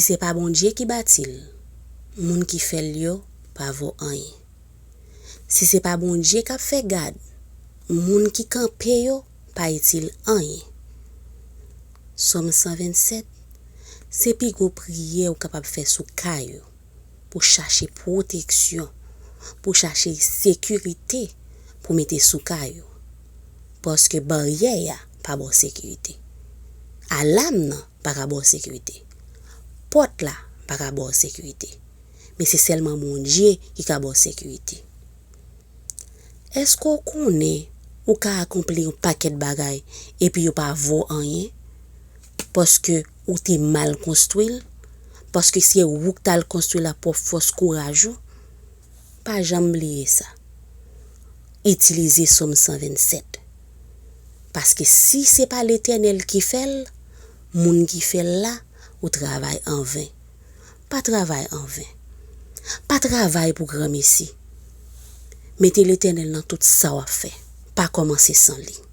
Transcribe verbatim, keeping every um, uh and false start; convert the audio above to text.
Se pa Bondye ki bati l, moun ki fè l yo pa vo anyen. Si se pa Bondye k ap fè gad, moun ki kanpe yo pa itil anyen. Sòm san vennsèt, se pi gwo priyè ou kapab fè sou kay ou, pou chache pwoteksyon, pou chache sekirite pou mete sou kay ou. Paske baryè a pa ba w sekirite. Alam nan pa ka ba w sekirite. Pòt la pa ka ba w sekirite. Men se sèlman Bondye ki ka ba w sekirite. Èske w konnen ou ka akonpli yon pakèt bagay epi yo pa vo anyen? Paske ou te mal konstwi l? Paske se ou k t al konstwi l ak pwòp fòs kouraj ou? Pa janm bliye sa. Itilize Sòm san vennsèt. Paske si se pa Letènèl ki fè l, moun ki fè l la, ou travay anven. Pa travay anven. Pa travay pou granmesi. Mete Letènèl nan tout sa w ap fè. Pa kòmanse san li.